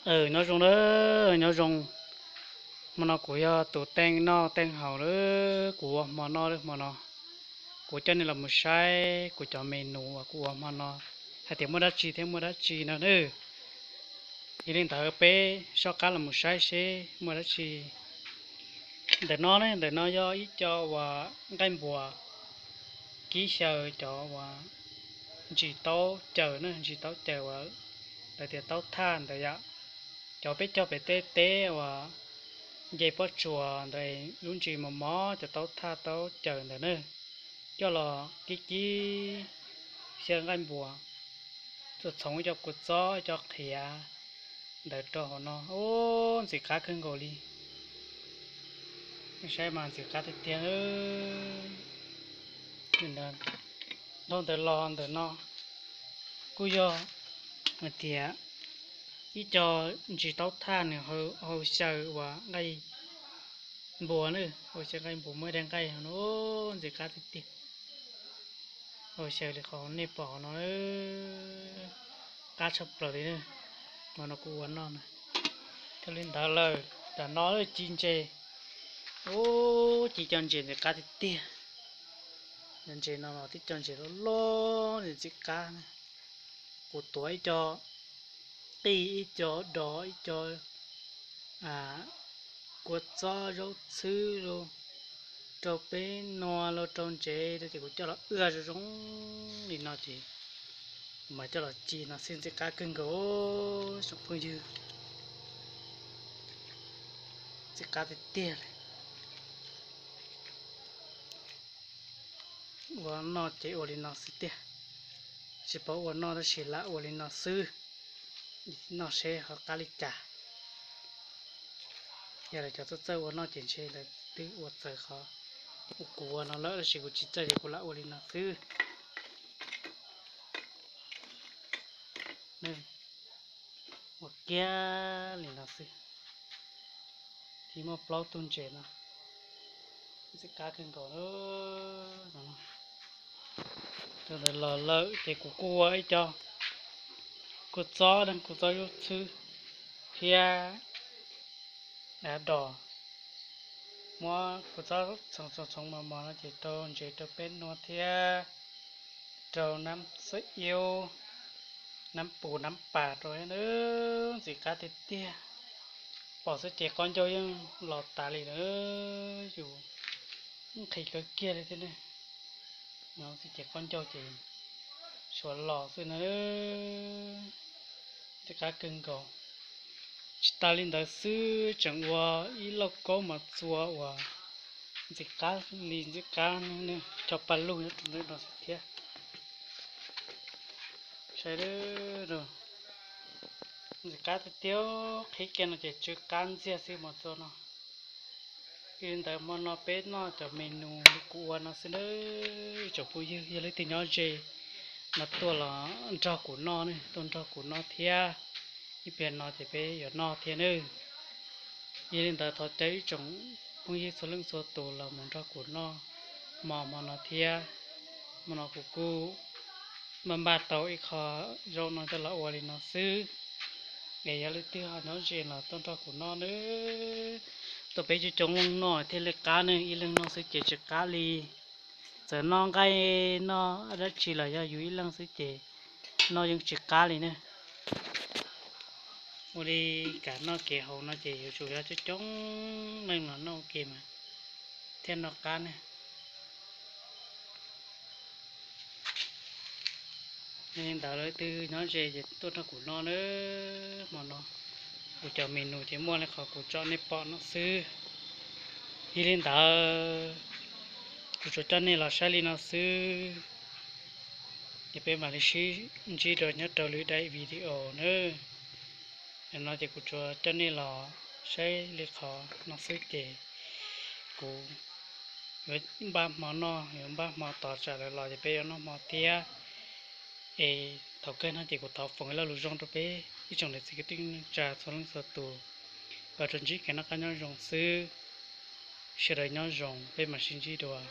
Nyob zoo na, nyob zoo. Hmo no kuv yog tus teej noj teej haus lawm, kuv ua hmo noj lawm hmo no. Kuv coj nej los mus saib kuv cov menu uas kuv ua hmo no, hais tias muaj dab tsi thiab muaj dab tsi no na. Yog li ntawd peb soj qab los mus saib seb muaj dab tsi. Ntawm no ne, ntawm no yog ib co uas nqaij npuas kib xyaw cov uas ntsis taub caws na, ntsis taub caws uas lawv tias taub thaj ntawd yom. Cov peb cog pem tej teb uas nce pob tsuas ntawd lub ntsis mos mos, cov taub thaj taub caws ntawd na, coj los kib kib xyaw nqaij npuas, txhoov ib co kua txob ib co qhiav ntawd rau hauv no. Ub, ntxim qab kawg nkaus li. Saib mas ntxim qab tiag tiag. Dhau ntawd los ntawm no kuj yog hais tias ib co ntsis taub thaj nws hau xyaw uas nqaij npuas na, hau xyaw nqaij npuas muaj ib daim nqaij no, ntxim qab tiag tiag. Hau xyaw li qhov nej pom no, qab tshaj plaws li na. Hmo no kuv ua noj na. Yog li ntawd lawm tam no ci ntses, ub, ci co ntses ntxim qab tiag tiag. Cov ntses no los tib co ntses loj loj ntxim qab na. Kuv tuav ib co qij, ib co dos, ib co kua txob, zaub txhwb los rau peb nua, los rau ntsev rau ces kuv coj los wb zoo zoo li no ces kuv mam coj los ci no xwb, ntxim qab kawg nkaus tsoom phooj ywg. Ntxim qab tiag tiag li. Ua noj ces ua li no xwb tiag. Tsis paub ua noj tab sis lam ua li no xwb, noj seb ho qab li cas. Yog lawv cov txawj txawj ua noj ces ntshe lawv twb ua txawv qhov kuv ua no lawm, tab sis kuv tsis txawj ces kuv lam ua li no xwb. Ua kiag li no xwb. Ci muaj plaub tug ntses no, ntxim qab kawg nkaus. Rau ntawd los lawm ces kuv kuj ua ib co kua txob, kua txob zaub txhwb thiab dav dos. Muab kua txob txhoov txhoov mos mos no ces rau ntsev rau peb nua thiab rau nab xab iab, nab pus nab pas rau, ntxim qab tiag tiag. Pom xwb ces qaub ncaug yeej los tas li lawm, yus nqhis kawg kiag li thiab ne. Xwb ces qaub ncaug ces suav los xwb na. Ntxim qab kawg nkaus. Tsis tas li ntawd xwb, tseem ua ib lauj kaub mos txua uas ntxim qab li ntxim qab, cog pa lug nyob rau ntawm no xwb thiab. Saib, ntxim qab tiag tiag, qhib kiag no ces tsw qab ntxiag xwb mos txua no. Yog li ntawd hmo no peb noj cov menu li kuv ua no xwb nawb tsoom phooj ywg. Yog leej twg nyob ze no tuaj los nrog kuv noj ne, tuaj nrog kuv noj thiab. Ib pliag no ces peb yuav noj thiab nawb. Yog li ntawd thov caw ib tsoom phooj ywg txhua leej txhua tus los mus nrog kuv noj hmo hmo no thiab. Hmo no kuv kuj npaj npaj tau ib qho zaub no coj los ua li no xwb. Es yog leej twg ho nyob ze los tuaj nrog kuv noj nawb. Tuaj peb coob coob leej noj thiaj li qab ne, ib leeg noj xwb ces tsis qab li. Txawm noj nqaij noj dab tsi los yog yus ib leeg xwb ces noj yeej tsis qab li ne. Ua li kev noj kev haus no ces yuav tsum yog coob coob leej los noj ua ke mas thiaj noj qab ne. Yog li ntawd leej twg nyob ze ces tuaj nrog kuv noj nawb. Hmo no kuv cov menu ces muaj li qhov kuv tso nej pom no xwb. Yog li ntawd kuv tsuas coj nej los saib li no xwb, ces peb mam li sib ntsib dua nyob rau lwm daim video nawb. Nim no ces kuv tsuas coj nej los saib li qhov no xwb ces kuv yuav npaj hmo noj, yuav npaj hmo tos tsam lawv los ces peb yuav noj hmo thiab. Es thaum kawg no ces kuv thov foom ib lo lus zoo rau peb ib tsoom niam txiv kwv tij neej tsa txhua leej txhua tus kom tsuas ntsib kev noj qab nyob zoo xwb. Sawv daws nyob zoo, peb mam sib ntsib dua.